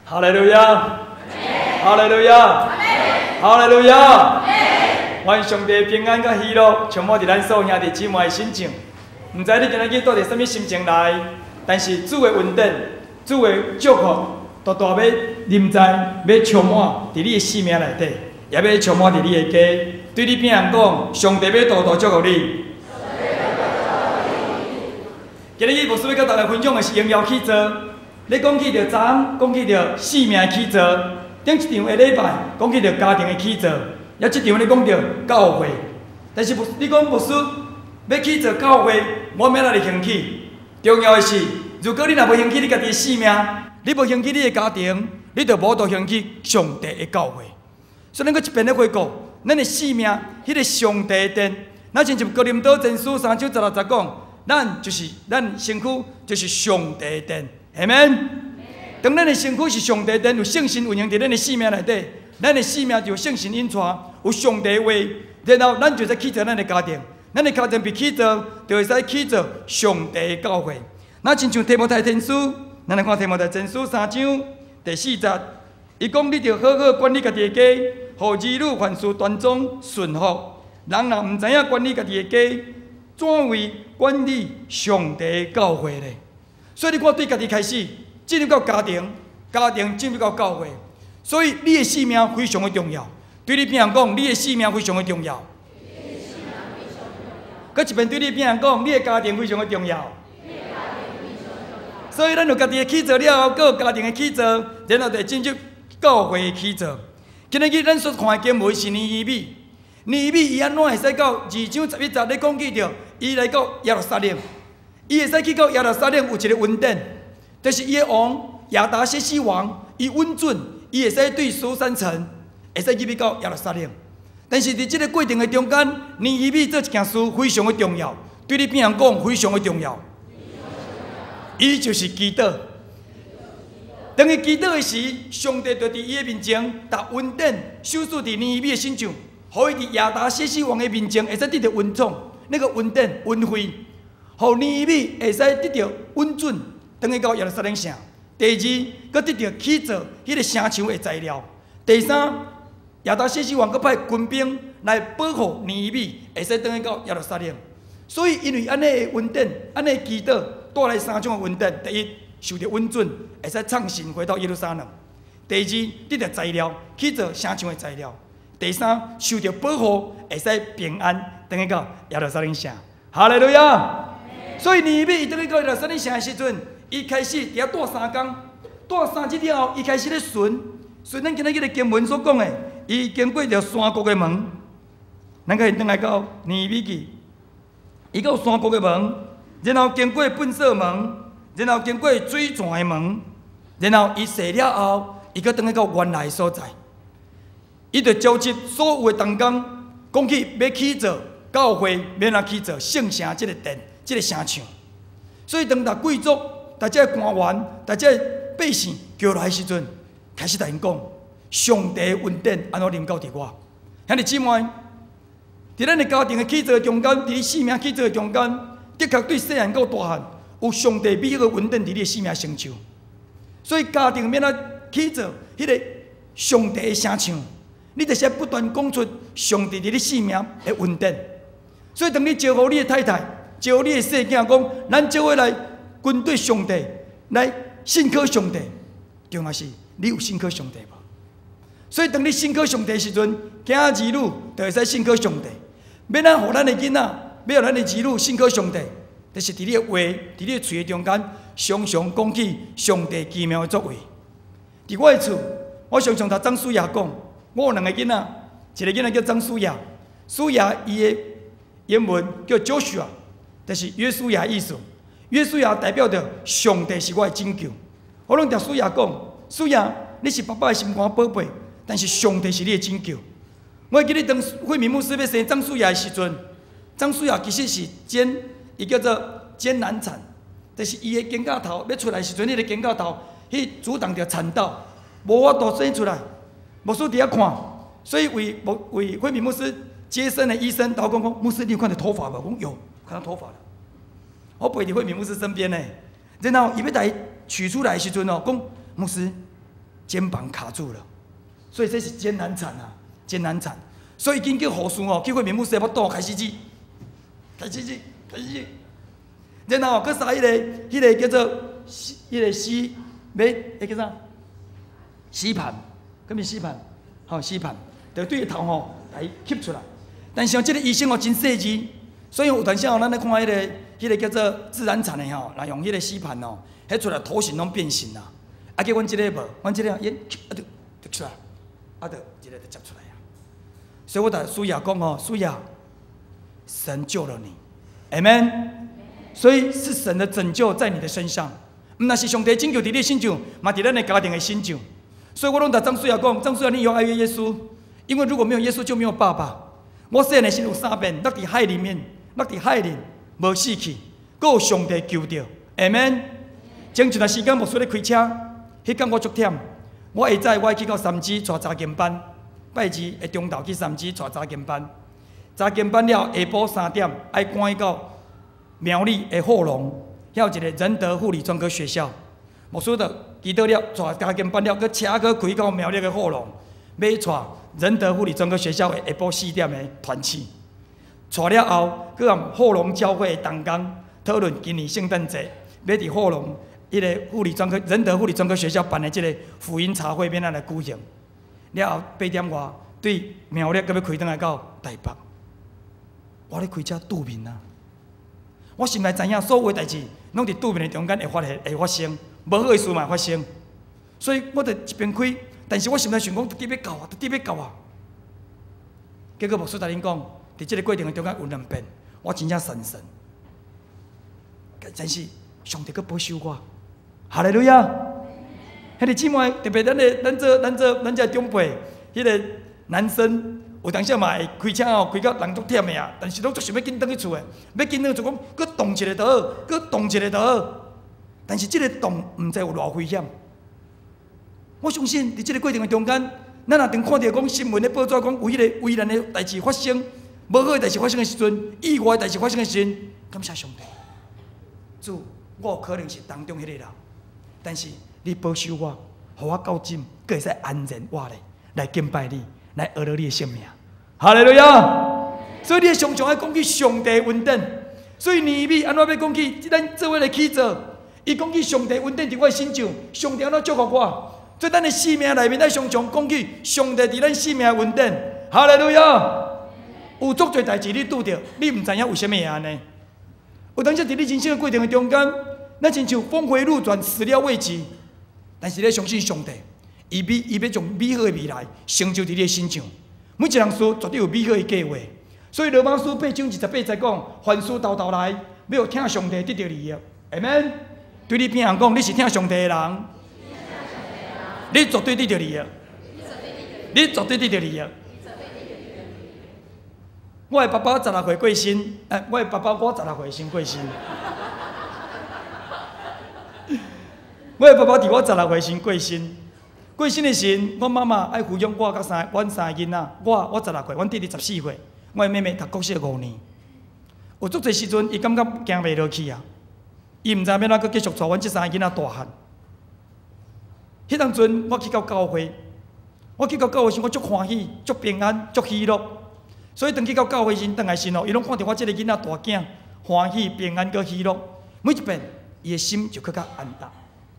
哈利路亞，哈利路亞，哈利路亞。願上帝平安佮喜樂，充滿佇咱所有兄弟姊妹的身上。毋知你今仔日帶著啥物心情來，但是主的恩典、主的祝福，大大欲臨在，欲充滿佇你的生命內底，也欲充滿佇你的家。對你邊人講，上帝欲大大祝福你。今日牧師欲佮大家分享的是榮耀起座。咧講起著昨昏，講起著生命的起座，頂一場的禮拜講起著家庭的起座，抑這場咧講著教會。但是牧，你講牧師欲起造教會，我欲按怎來興起？重要的是，如果你若無興起你家己的生命，你無興起你的家庭，你就無法度興起上帝的教會。所以咱閣一遍咧回顧，咱的生命，彼個上帝的殿，若親像哥林多前書3章16節講，咱就是咱身軀，就是上帝的殿。阿們。當咱的身軀是上帝的殿，有聖神運行佇咱的生命內底，咱的生命就有聖神引帶，有上帝的話，然後咱就會使起造咱的家庭，咱的家庭被起造，就會使起造上帝的教會。若親像提摩太前書，咱來看提摩太前書3章第4節，伊講你著好好管理家己的家，予兒女凡事端莊順服。人若毋知影管理家己的家，怎會管理上帝的教會呢？所以你看，對家己開始進入到家庭，家庭進入到教會，所以你的生命非常的重要。對你邊人講，你的生命非常的重要。閣一遍對你邊人講，你的家庭非常的重要。所以咱有家己的起造了後，閣有家庭的起造，然後就進入教會的起造。今仔日咱所看的經文是尼希米，尼希米伊按怎會使到2章11節咧講起著，伊來到耶路撒冷。伊會使去到耶路撒冷有一個恩典，就是伊的王亞達薛西王，伊允准伊會使對書珊城，會使入去到耶路撒冷。但是佇這個過程的中間，尼希米做一件事非常的重要，對你邊人講非常的重要。伊就是祈禱。當伊祈禱的時，上帝就佇伊的面前，把恩典賞賜佇尼希米的身上，予伊佇亞達薛西王的面前會使得著恩寵，那個恩典恩惠。予尼希米會使得著允准，轉去到耶路撒冷城。第二，閣得著起造彼個城牆的材料。第三，亞達薛西王閣派軍兵來保護尼希米，會使轉去到耶路撒冷。所以，因為按呢的恩典，按呢祈禱帶來三種的恩典：第一，受著允准，會使暢行回到耶路撒冷；第二，得著材料起造城牆的材料；第三，受著保護，會使平安轉去到耶路撒冷城。哈利路亞！所以尼希米伊轉去到耶路撒冷城的時陣，伊開始佇遐蹛3工，蹛3日了後，伊開始咧巡，巡咱今仔日的經文所講的，伊經過著山谷的門，咱可以轉來到尼希米記，伊到山谷的門，然後經過糞掃門，然後經過水泉的門，然後伊踅了後，伊閣轉去到原來的所在，伊就召集所有的同工，講起欲起造教會，欲按怎起造聖城這个殿。這个城牆，所以當逐貴族、逐這个官員、逐這個百姓叫來的時陣，開始共𪜶講上帝的恩典按怎臨到佇我。兄弟姊妹，佇咱的家庭的起造中間，佇你生命起造的中間，的確對細漢到大漢，有上帝美好的恩典佇你的生命成就。所以家庭欲按怎起造彼个上帝的城牆，你就是不斷講出上帝佇你生命的恩典。所以當你招呼你的太太，招你的細囝講，咱做伙來跟隨上帝，來信靠上帝。重要是，你有信靠上帝無？所以當你信靠上帝的時陣，囝兒女就會使信靠上帝。欲按怎予咱的囡仔，欲予咱的兒女信靠上帝，就是佇你的話，佇你的喙的中間，常常講起上帝奇妙的作為。佇我的厝，我常常共張思雅講，我有兩个囡仔，一个囡仔叫張思雅，思雅伊的英文叫 Joshua。就是約書亞意思，約書亞代表著上帝是我的拯救。我攏共書亞講，書亞，你是爸爸的心肝寶貝，但是上帝是你的拯救。我會記得當惠民牧師欲生張書亞的時陣，張書亞其實是肩，伊叫做肩難產，就是伊的肩胛頭欲出來的時陣，彼个肩胛頭去阻擋著產道，無法度生出來。牧師佇遐看，所以為牧為惠民牧師接生的醫生，頭講講，牧師你有看著頭髮無？講有，看到頭髮了。我陪佇惠民牧師身邊呢，然後伊欲來取出來的時陣哦，講牧師，肩膀卡住了，所以這是艱難產啊，艱難產。所以緊叫護士哦，叫惠民牧師的腹肚開始擠，開始擠，開始擠。然後閣送彼個叫做彼個吸，欲彼叫啥？吸盤，敢是吸盤？吼，吸盤，就對頭吼來吸出來。但是這個醫生哦真細緻，所以有當時哦，咱咧看彼個叫做自然產的吼，來用彼個吸盤哦，彼出來頭型攏變形啦。啊，叫阮這個無，阮這個伊啊就就出來，啊就一個就接出來啊。所以我共舒雅講哦，舒雅，神救了你，Amen。所以是神的拯救在你的身上，毋但是上帝拯救佇你的身上，嘛佇咱的家庭的身上。所以我攏共張舒雅講，張舒雅，你要愛耶穌，因為如果沒有耶穌，就沒有爸爸。我細漢的時有三遍，落佇海裡面，落佇海裡無死去，閣有上帝救著，Amen。前一段時間牧師咧開車，彼工我足忝，我下早我愛去到三芝帶查經班，拜二的中晝去三芝帶查經班，查經班了下晡3點愛趕去到苗栗的後龍，遐有一個仁德護理專科學校，牧師就祈禱了，帶查經班了，閣車閣開到苗栗的後龍，欲帶仁德護理專科學校的下晡4點的團契，帶了後，閣和後龍教會的同工討論今年聖誕節，欲佇後龍彼個護理專科仁德護理專科學校辦的這個福音茶會，欲按怎來舉行？了後8點外對苗栗閣欲開轉來到台北，我咧開車拄面啊！我心內知影，所有的代誌攏佇拄面的中間會發現會發生，無好的事嘛會發生。所以我就一邊開，但是我心內想講，得欲到啊，得欲到啊！結果牧師共恁講，佇這個過程的中間有兩遍，我真正神神，但是上帝閣保守我，哈利路亞！兄弟姊妹，特別咱的咱做咱做咱這長輩，彼個男生有當時嘛會開車哦，開到人足忝的啊，但是攏足想欲緊轉去厝的，欲緊轉就講，閣動一下就好，閣動一下就好。但是這個動毋知有偌危險。我相信佇這個過程的中間，咱若當看著講新聞咧報紙講有彼個危難的代誌發生，無好的代誌發生的時陣，意外的代誌發生的時陣，感謝上帝，主，我有可能是當中彼個人，但是你保守我，予我到這，閣會使安然活咧，來敬拜你，來學你的聖名。哈利路亞！所以你常常愛講起上帝恩典。所以尼希米按怎欲講起？咱做伙來起做，伊講起上帝恩典佇我的身上，上帝按怎祝福我？所以咱的生命內面愛常常講起上帝佇咱生命的恩典。哈利路亞！有足濟代誌你拄著，你毋知影為啥物會按呢？有當時佇你人生的過程的中間，咱親像峰迴路轉，始料未及。但是你相信上帝，伊欲將美好的未來成就佇你的身上。每一項事絕對有美好的計劃。所以羅馬書8章28節講：凡事沓沓來，欲予疼上帝得著利益。Amen。對你邊人講，你是疼上帝的人，你絕對得著利益。你絕對得著利益。我的爸爸十六歲過身，我的爸爸我十六歲先過身。我的爸爸佇我十六歲時過身，過身的時，阮媽媽愛撫養我佮三，阮三个囡仔。我十六歲，阮弟弟14歲，我的妹妹讀國小5年。有足濟時陣，伊感覺行袂落去啊，伊毋知欲按怎閣繼續帶阮這三个囡仔大漢。彼當陣，我去到教會，我去到教會時，我足歡喜、足平安、足喜樂。所以當去到教會時，轉來時哦，伊攏看著我這個囡仔大囝歡喜、平安、閣喜樂，每一遍，伊的心就閣較安踏，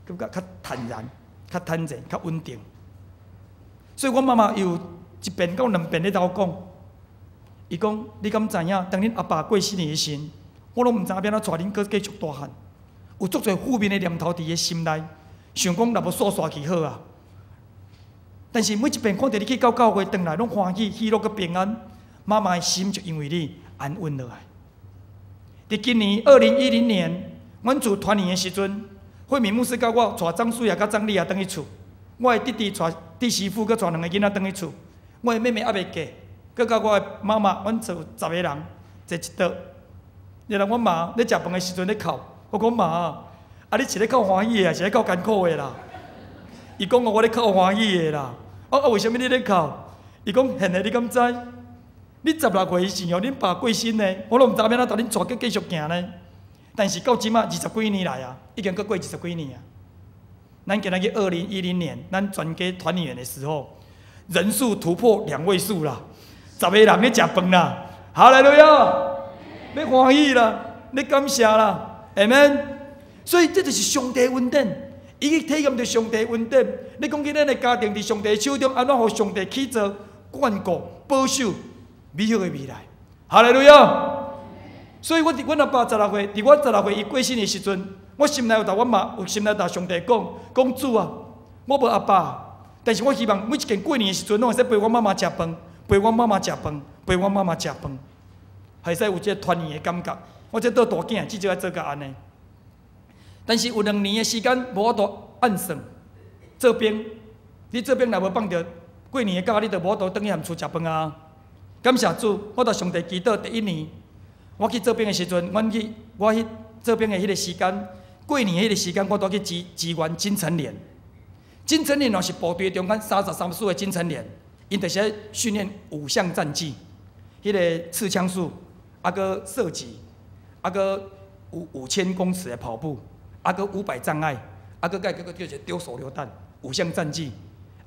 閣較較坦然、較坦然、較穩定。所以阮媽媽有一遍到兩遍咧頭講，伊講：你敢知影？當恁阿爸過身的時，我攏毋知影欲按怎帶恁閣繼續大漢。有足濟負面的念頭佇伊的心內，想講若無煞煞去好啊。但是每一遍看著你去到教會，轉來攏歡喜、喜樂、閣平安，媽媽的心就因為你安穩落來。佇今年2010年，阮厝團圓的時陣，惠民牧師佮我帶張淑雅佮張麗亞轉去厝，我的弟弟帶弟媳婦閣帶兩個囡仔轉去厝，我的妹妹猶未嫁，閣佮我的媽媽，阮厝10個人坐一桌。然後阮媽咧食飯的時陣咧哭，我講媽，啊你是咧哭歡喜的，還是咧哭艱苦的啦？伊講我咧哭歡喜的啦。啊為啥物你咧哭？伊講現在你敢知？你16歲時哦，恁爸過身呢，我攏毋知欲按怎帶恁帶繼續行呢。但是到這馬二十幾年來啊，已經閣過二十幾年啊。咱今仔日2010年，咱全家團圓的時候，人數突破兩位數啦，10個人咧食飯啦，哈利路亞，欲歡喜啦，欲感謝啦，阿們。所以這就是上帝恩典，伊去體驗著上帝恩典。你講起咱的家庭佇上帝手中，按怎予上帝去做眷顧、保守美好的未來？哈利路亞。所以我佇阮阿爸十六歲，佇我十六歲伊過身的時陣，我心內有共阮媽，有心內共上帝講，講主啊，我無阿爸，但是我希望每一件過年的時陣，攏會使陪阮媽媽食飯，陪阮媽媽食飯，陪阮媽媽食飯，會使有這個團圓的感覺。我這做大囝，至少愛做甲按呢。但是有2年的時間無法度按算做兵，你做兵若無放著過年的假，你就無法度轉去贛厝食飯啊。感謝主，我共上帝祈禱第一年，我去做兵的時陣，阮去我去做兵的彼個時間，過年彼個時間，我拄去支援精誠連。精誠連哦是部隊中間33師的精誠連，𪜶就是愛訓練五項戰技，彼個刺槍術，啊閣射擊，啊閣5000公尺的跑步，啊閣500障礙，啊閣蓋閣叫做丟手榴彈，五項戰技，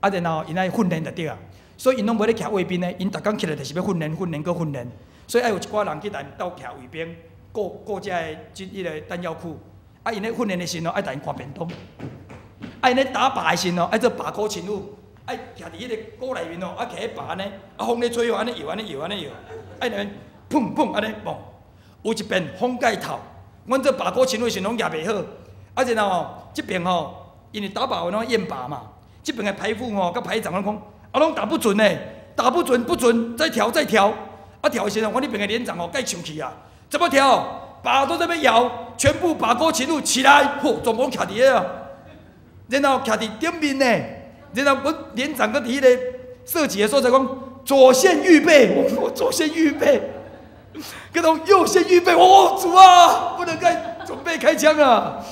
啊然後𪜶愛訓練就對啊，所以𪜶攏無咧徛衛兵的，𪜶逐工起來就是欲訓練、訓練閣訓練，所以愛有一寡人去共𪜶鬥徛衛兵，顧顧這个軍彼個彈藥庫，啊𪜶咧訓練的時陣愛共𪜶看便當，啊𪜶咧打靶的時陣愛做靶鼓勤務，愛徛佇彼個鼓內面哦，啊徛咧靶按呢，啊風咧吹哦，按呢搖按呢搖按呢搖，愛那邊砰砰按呢嘣，有一遍風蓋頭，阮做靶鼓勤務的時陣攏舉袂好，啊然後吼，這邊吼，因為打靶攏驗靶嘛，這邊的排副吼，佮排長攏講，啊攏打不準呢，打不準不準，再調再調，啊調的時陣，阮彼邊的連長吼，蓋生氣啊，怎麼調？靶都在欲搖，全部靶鼓勤務起來，嚯，全部攏徛佇遐啊，然後徛佇頂面呢，然後阮連長閣佇彼個射擊的所在講，左線預備，我左線預備，閣講右線預備，哦主啊，不能再準備開槍啊！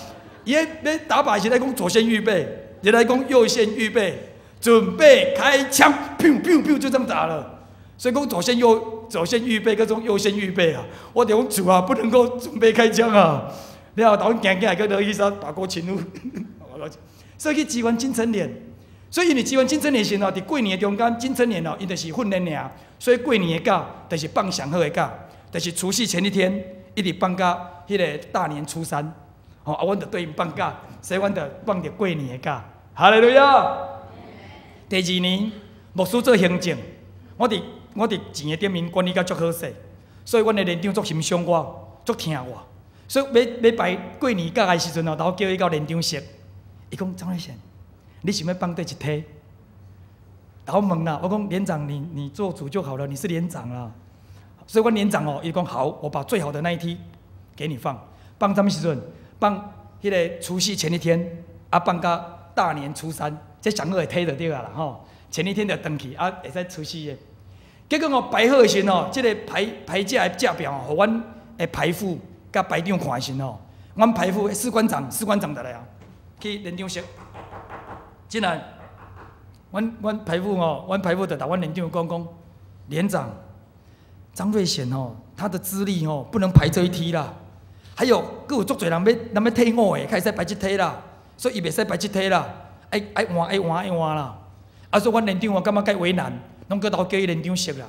伊咧打靶時來講左線預備，伊來講右線預備，準備開槍，砰砰砰就這樣打了。所以講左線右左線預備，閣講右線預備啊！我就講主啊，不能夠準備開槍啊！了後，阮驚驚閣落去啥靶鼓勤務，所以去支援精誠連。所以因為支援精誠連時吼，佇過年的中間，精誠連哦，𪜶就是訓練爾，所以過年的假就是放上好的假，就是除夕前一天，一直放到彼个大年初三，吼啊，阮就對𪜶放假，所以阮就放著過年的假。哈利路亞。第二年，牧師做行政，我佇錢的頂面管理甲足好勢，所以阮的連長足欣賞我，足疼我，所以欲欲排過年假的時陣哦，就叫伊到連長室，伊講張瑞賢，你想欲放佗一梯？我問啦，我講連長，你做主就好了，你是連長啦。所以阮連長哦，伊講好，我把最好的那一梯給你放，放啥物時陣？放彼个除夕前一天，啊放到大年初三，這上好的梯就對啊啦吼。前一天就轉去，啊會使除夕的。結果哦排好的時陣哦，這个排排假的假表哦，予阮的排副佮排長看的時陣哦，阮排副士官長，士官長就來啊，去連長室。進來，阮排副哦，阮排副就共阮連長講講，連長，張瑞賢哦，他的資歷哦，不能排這一梯啦。還有，閣有足濟人欲人欲退伍的，較會使排這梯啦，所以伊袂使排這梯啦，愛愛換愛換愛換啦。啊，所以阮連長我感覺較為難，攏閣鬥叫伊連長室啦。